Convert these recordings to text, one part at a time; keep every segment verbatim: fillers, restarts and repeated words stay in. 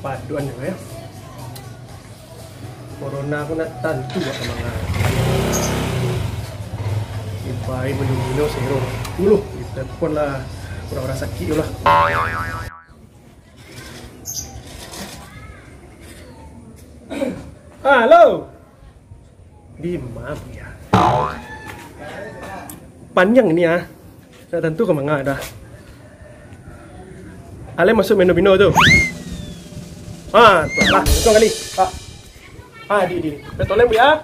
Paduan yo, yo. Corona ko nak tantu buat ka manga. Ipai belum mino sero. Uluh, telepon lah urang-urang sakik tu lah. Halo. Di ma Buya? Paniang ni ah. Nak tantu ka manga dah. Alai masuk meno bino tu. Ha, tu lah. Untuang kali. Ha. Ha, di, di. Betulin Buya.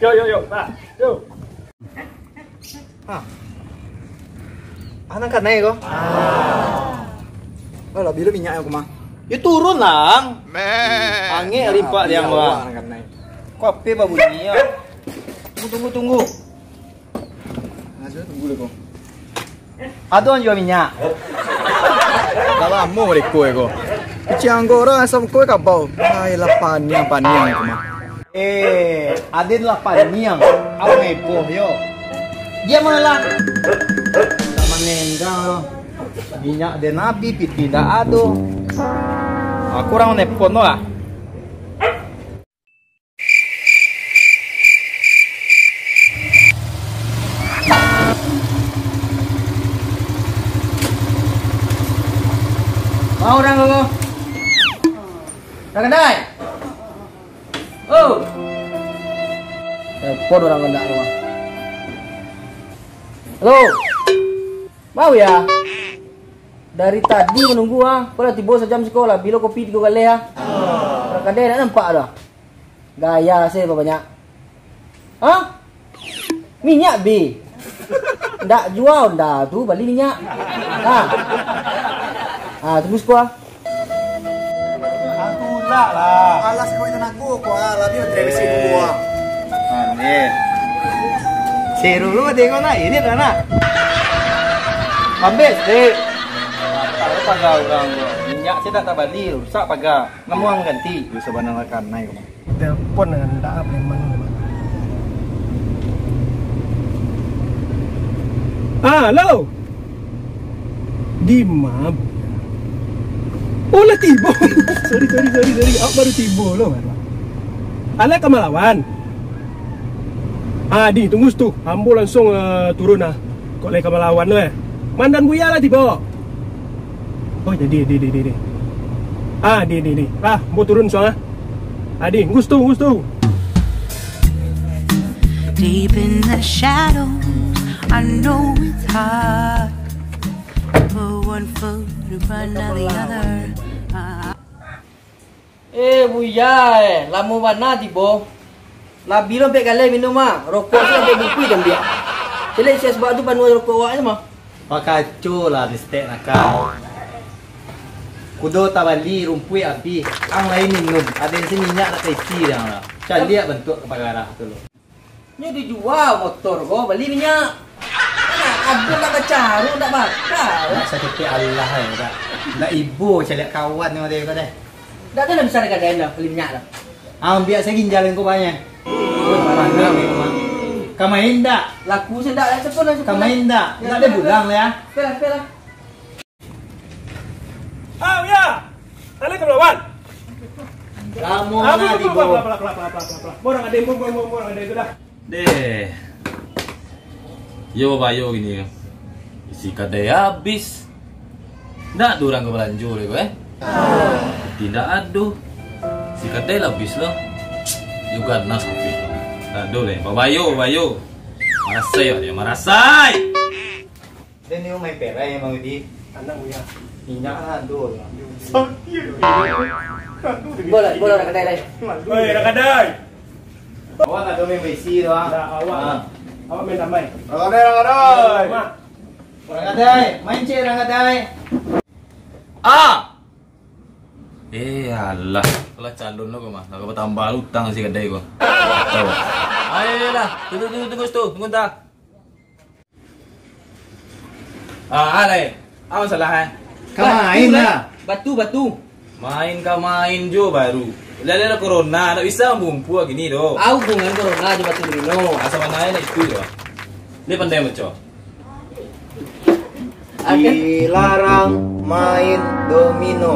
Yo, yo, yo. Ha. Yo. Ha. Ah, nan kanai ko. Ah. Alah, bilo minyak aku mah. Yo turun lah. Angek rimpak dia mah. Nan kanai. Ko ape babunyi yo? Tunggu, tunggu, tunggu. Nah, sudah tunggu lah ko. Ado urang jua minyak. Dah lamo mereka ko. Kecil anggo urang asam ko kabau. Ai lah paniang-paniang aku mah. Eh, aden lah paniang. Awak heboh yo. Diam lah. Tak manenggang lo. Minyak den abih, piti ndak ado. Aku urang nelpon tu lah. Mau urang ko? Dah kadai. Oh. Telepon urang kandak tu, ah. Halo. Mau yo? Dari tadi manunggu, ah. Ko lah tibo sajam siko lah. Bilo kopi tigo galeh, ah. Urang kadai ndak nampak doh. Gaya se babanyak. Hah? Minyak, Bi? Ndak jua Honda tu, bali minyak. Ha. Ha, tunggu siko ah. Ah, tulak lah. Alas kau itu nago kau ah, labi baterai besi dua. Aneh. Seru lu tengok nak, ini dah nak. Habis, dek. Tahu pagar urang tu. Minyak saya tak tabali, rusak pagar. Namuah mangganti. Yo, sabana lah kanai ko mah. Telepon nan ndak preman ko mah. Ah, halo. Di ma? Oh, lah tibo. Sorry, sorry, sorry, sorry. Awak baru tibo lo, baru. Alah ka malawan. Ah, di, tunggu situ. Ambo langsuang, eh, turun ah. Kok lai ka malawan tu, eh? Mandan Buya lah tibo. Oh, jadi, di, di, di, di. Ah, di, di, di. Ah, ambo turun suang ah. Ah, di, tunggu situ, tunggu situ. Deep in the shadows, I know it's hard. Put one foot in front of the other. Ah. Eh, Buya, eh, lamo bana tibo. Labi lo ampek galeh minum ah. Rokok tu ampek bungkuih diambiak. Caliak isi es bak tu panuah rokok awak se mah. Pakaco lah mistek nakal. Kudo tabali, rumpuik abih. Ang lai minum, aden se minyak nak taisi dang lah. Caliak bantuak kapagarah tu lo. Nyo dijua motor ko, bali minyak. Aduh, ndak bacaru, ndak baka. Nak saketek alah ai, dak. Ndak ibo caliak kawan nyo tadi ko deh. Ndak ado lah bisa kadai lah, bali minyak lah. Ambiak sajo ginjal ko banyak. Mana memang. Ka main ndak? Laku se ndak, dak sepun lah, sepun lah. Ka main ndak? Ndak ado pulang lah, ya. Oke lah, oke lah. Ah, Buya. Alai ka malawan. Lamo lah tibo. Pelan, pelan, pelan. Urang ado, urang ado tu dah. Deh. Yo, bayo gini. Isi kadai abih. Ndak ado urang ka balanjo lai ko, eh. Tapi ndak ado. Isi kadai lah abih lo. Yo ganas kopi. Ndak ado lai. Babayo, babayo. Marasai awak ni, marasai. Den ni main perai, Bang Udi. Anak Buya. Minyak lah, tu lah. Bola, bola urang kadai lai. Oi, urang kadai. Awak tak ada main besi tu, ah. Ndak, awak. Ah. Awak main damai. Urang kadai, urang kadai. Mak. Urang kadai, main cek urang kadai. Ah! Eh, alah. Alah, calon lo ko mah. Nak batambah utang si kadai ko. Kacau. Ayolah. Tunggu, tunggu, tunggu situ. Tunggu entah. Ah, alai. Apa salah, eh? Ka main lah. Batu, batu. Main ka main jo baru. Lah, lah, lah, corona, ndak bisa bumpu gini doh. Au hubungan corona jo batu domino. Asa mana nak itu jo. Dia pandai baco. Dilarang main domino.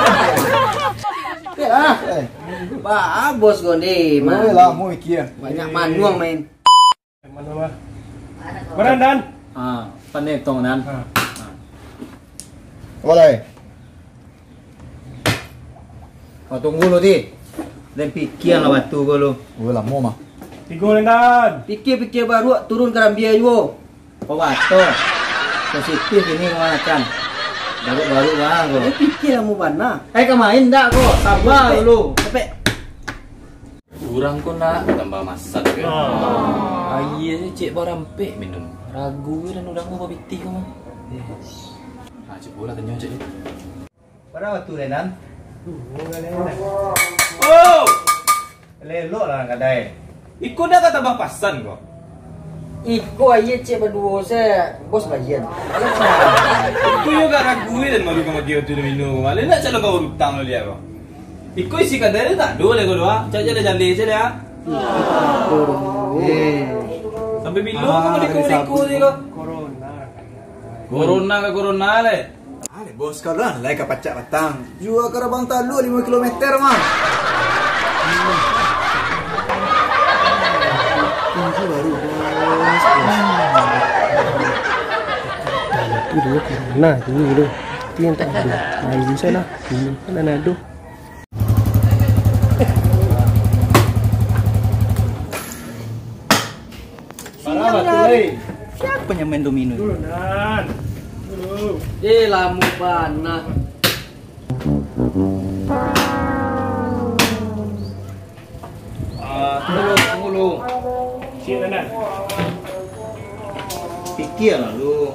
Oke lah. Ba, bos gonde, Oi, mah. Lamo mikir. Banyak manuang main. Barandan. Ah, pandai tong nan. Ah. Ah. Boleh. Kau tunggu lu, Ti. Den pikia lah batu ko lu. Oi, lamo mah. Tigo, Lendan. Pikia-pikia baruak turun karambia juo. Kau bato. Sensitif ini kau makan. Baruak-baruak mah ko. Eh, pikia lamo bana. Eh, kau main dak ko? Sabar dulu. Capek. Urang ko nak tambah masak kan. Ah. Aia se cek barampek minum. Ragu kan urang ko babitih ko mah. Ah, cek bola kenyang cek. Bara batu, Renan? Oh! Lelok lah kadai. Iko dah ka tambah pasan ko. Iko aia cek baduo se, bos bagian. Iko yo gak ragu dan malu ka magi batu minum. Alai nak calon kau utang lo dia ko. Iko isi kadai dah tak ado leh ko doa. Cak jalan-jalan se dia. Eh. Sampai bilo ko liko-liko se ko. Corona. Corona ka corona leh. Ah, leh, bos, kalau lah, lai ka pacak batang. Jua karabang talua limo kilometer, mah. Tunggu baru, bos, bos. Itu dulu corona, ini dulu. Itu yang tak ada. Lain salah. Ini kan ada. Siapa yang main domino? Eh, lamo bana. Ah, tunggu, tunggu lu. Siap, Nan. Pikia lah lu.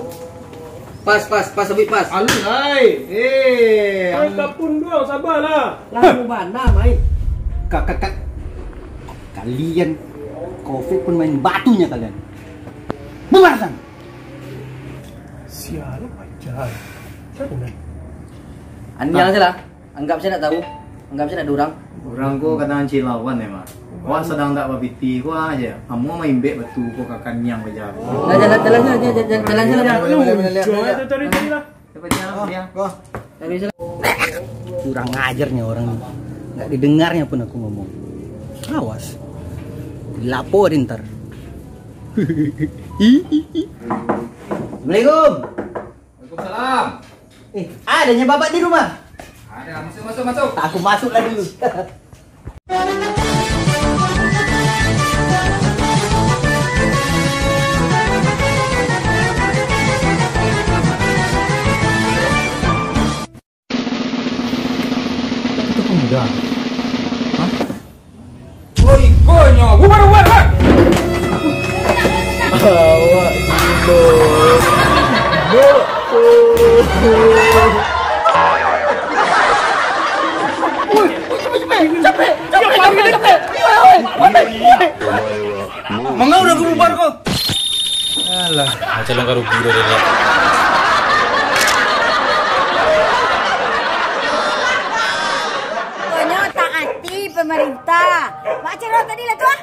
Pas, pas, pas, Abik, pas. Alun lai. Eh, Oi, ang- kapun doang, sabarlah. Lamo bana main. Ka-, ka-, ka-, kalian, Covid pun main batunya kalian. Bubar san. Sialan pajan. Siapa nan? Aniang salah. Anggap saja ndak tahu. Anggap saja ndak ada urang. Urang ko kadang cilauan emang. Wah, sadang ndak babiti ko aja. Amuah maimbek batu ko ka kaniang bajago. Nah, jalan, jalan, jalan, jalan, jalan, jalan, jalan. Boleh, boleh, boleh, boleh. Cari, cari, cari lah. Dapat jam, ya. Wah. Cari saja. Kurang ajarnya orang ni. Nggak didengarnya pun aku ngomong. Awas. Lapor ntar. Assalamualaikum. Waalaikumsalam. Eh, adanya bapak di rumah? Ada, masuk, masuk, masuk. Aku masuklah dulu. Itu pemuda. Hah? Oh, iko nyo. Bubar, bubar, bubar. Awak gilo. Bok. Oi, oi, cepet, cepet, cepet, cepet, cepet, cepet. Oi, oi, oi. Mangau dah bubar ko. Alah, macam lo ka rugi dah dia. Pokoknyo taati pemerintah. Mak Cero tadi lah tu, ah.